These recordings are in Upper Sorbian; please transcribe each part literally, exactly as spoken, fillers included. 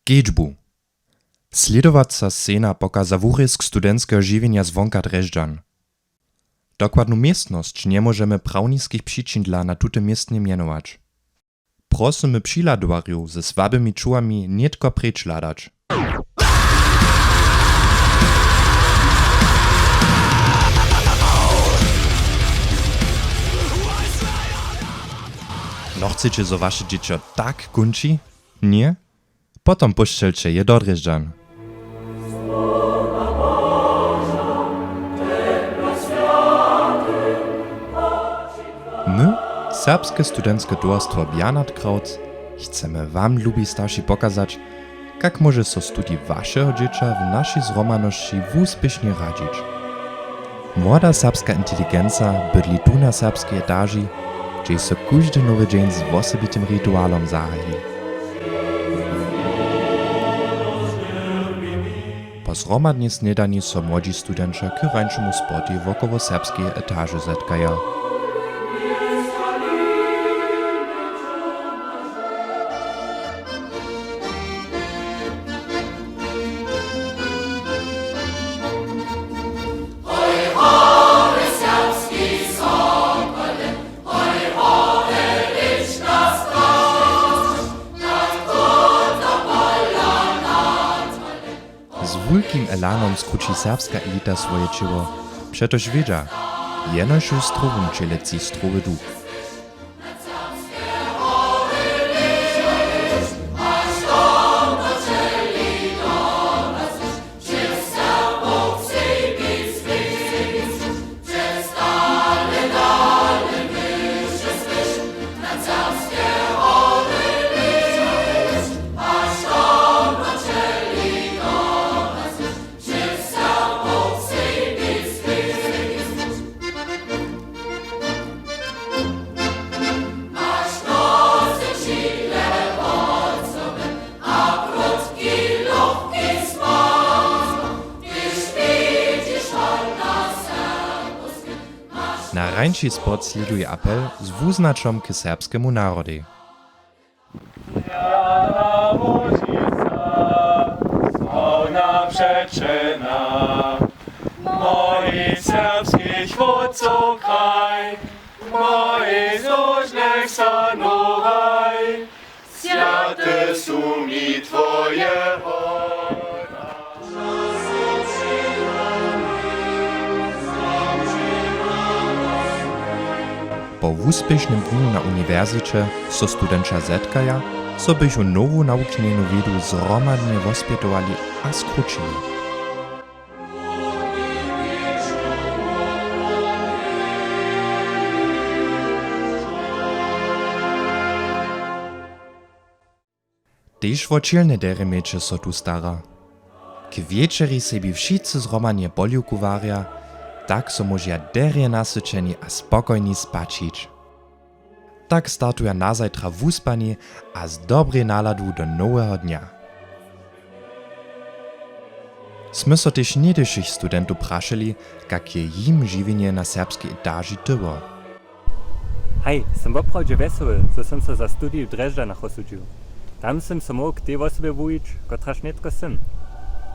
Kedźbu. Slědowaca scena pokaza wurězk studentskeho žiwjenja zwonka Drježdźan. Dokładnu městnosć njemóžemy prawniskich přičin dla na tutym městnje mjenować. Prosymy přihladowarjow ze słabymi čuwami nětko preč hladać. No, chceće, zo waše dźěćo tak kónči? Ně? Potom pósćelće je do Drježdźan. My, Serbske studentske towarstwo Bernhard Krautz, chcemy wam, lubi starši, pokazać, kak móže so studij wašeho dźěća w našej zhromadnosći wuspěšnje radźić. Młoda serbska inteligenca bydli tu na serbskej etaži, hdźež so kóždy nowy dźeń z wosebitym ritualom zahaji. Po zhromadnej snědani so młodźi studenća k rańšemu sportej wokoło serbskeje etaže zetkaja. Z wulkim elanom skrući serbska elita swoje ćěło, přetož wědźa, jenož w strowym ćěle tči strowy duch. Na rańši sport slěduje apel z wuznaćom k serbskemu narodej. Jara Łužica, sławna přećena, mojich serbskich wótcow kraj, mojich zbóžnych synow raj, swjate su mi twoje hoda. Po wuspěšnym dnju na uniwersiće so studenća zetkaja, zo bychu nowu nawuknjenu wědu zhromadnje wospjetowali a skrućili. Tež wo ćělne derje měće so tu stara. K wječeri sebi wšitcy zhromadnje poliwku warja, tak so móžeja derje nasyćeni a spokojni spać hić. Tak startuja nazajtra wuspani a z dobrej naladu do noweho dnja. Smy so tež něhdyšich studentow prašeli, kak je jim žiwjenje na serbskej etaži tyło. Haj, sym woprawdźe wjesoły, zo sym so za studij w Drježdźanach rozsudźił. Tam sym so móhł k tej wosobje wuwić, kotraž nětko sym.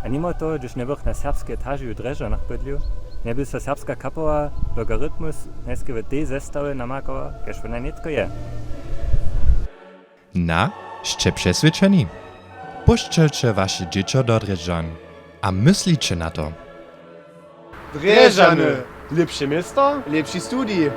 A nimo toho, hdyž njebych na serbskej etaži w Drježdźanach bydlił, njeby so serbska kapowa Logarithmus njejske w tej zestawje namakała, kaž wona nětko je. Na, sće přeswědčeni? Pósćelće waše dźěćo do Drježdźan a mysliće na to. Drježdźany, lěpše město, lěpši studij.